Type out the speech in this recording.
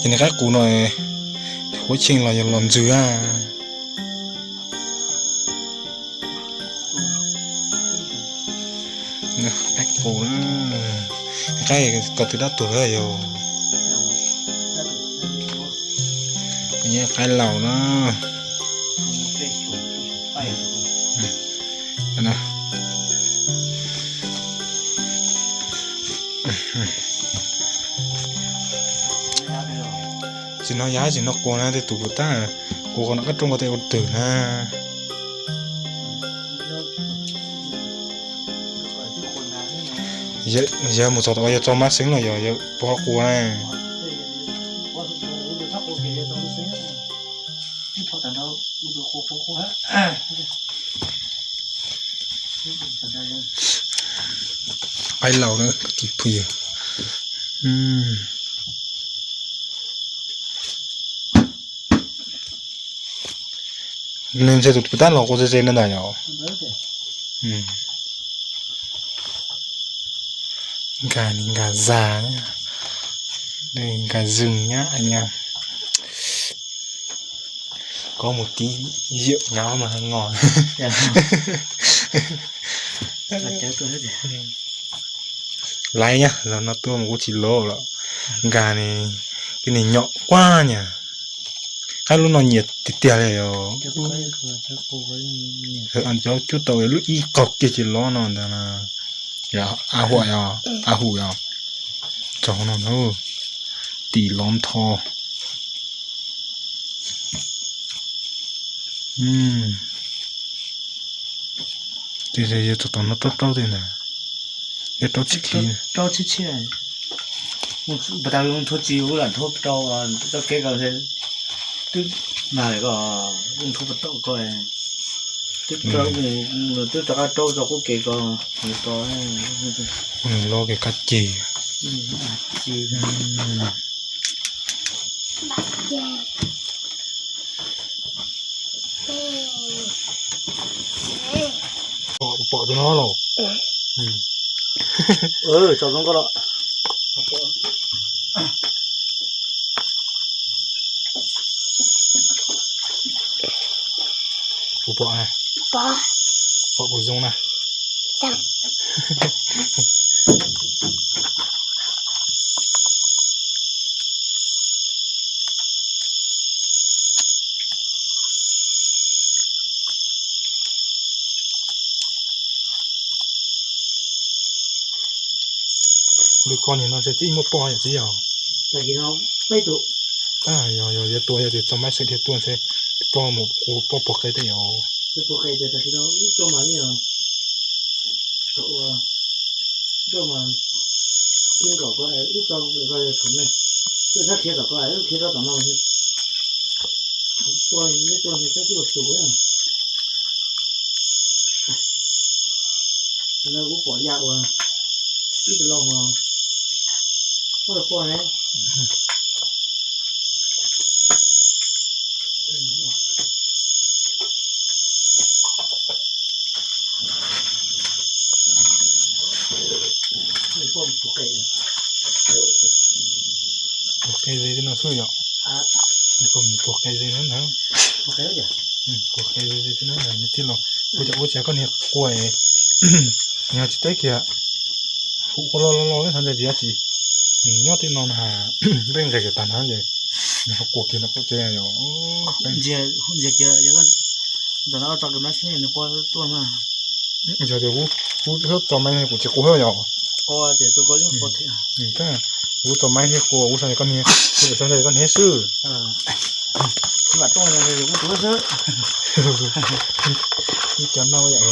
Ces nws qaib qus no, huab cheej los yog los ntsws a. Qaib qus na, qaib ko twb dab tuag lawm yog. Qaib laus na. Tsis no yog tsis no quas na tej tus puas tab, quas qhov no qab rooj ko tej ua twg na. Yawg mus txog tom yawg tso mab xeeb los yog yawg puas ho quas na. Qaib laus na phooj ywg. Nws ntshe tus puas tab los quas ze ze na ntag yom. Nkag ni nkag zag, nkag zws nyab nyab. Koj mus tib yam nyab mas ngos. Laiv nyab, zaum no tuaj mus kuj tsis lov lawm. Nkag ni, koj nim nyom quaj nyab. Qaib lub no nyiam tiag tiag li os. Cov cub tau lub ib qaug kiag tsis lov no ntag na. A huam, a hum yog. Tsaug no na, tim lov ntho. Ces yog txog tom no raub raub tej ntag, yog raub tsis khib. Raub tshib tshia. Pas tas nthuav tsis ua lam nthuav rau, rau kev ko twb mag ko, nthuav pas tom ko, twb rov qab raub rau qub kev ko, to. Lov kev kab ceg. Pom tus no los. Tso zoo nkauj los. Kuv pom, pom kuv zoo na. Lwm ko niag no ntshe twb muaj poj yom txiv yog. Yog yog yuav tua yog tias txog maiv xwm dhia tuaj ntshe poj mus kuv poj puag qe tej yom. Kuv pom ya ua ib tug lauj, ua poj ne. Puag qe ze no xwb yom. Puag qe ze no na. Puag qe ze no na, nws thiaj los ua cas ua cas koj niag quas, nws ho tsis teb kiag. Hum quas lo lo lo xav ntawd tsis, nyob tej no na, nqaij nqes kiag tag na ces nws ho quas kiag no quas tsev yom. Ntsia kiag, ntawm no tso kiag maiv xwb nws quas tuaj na. Yog tias kuv tso maiv kuv tsis quas yom. Kuv tso maiv thiaj quas, kuv xav koj niag, kuv xav koj niag xwb. Ib cov noj yom.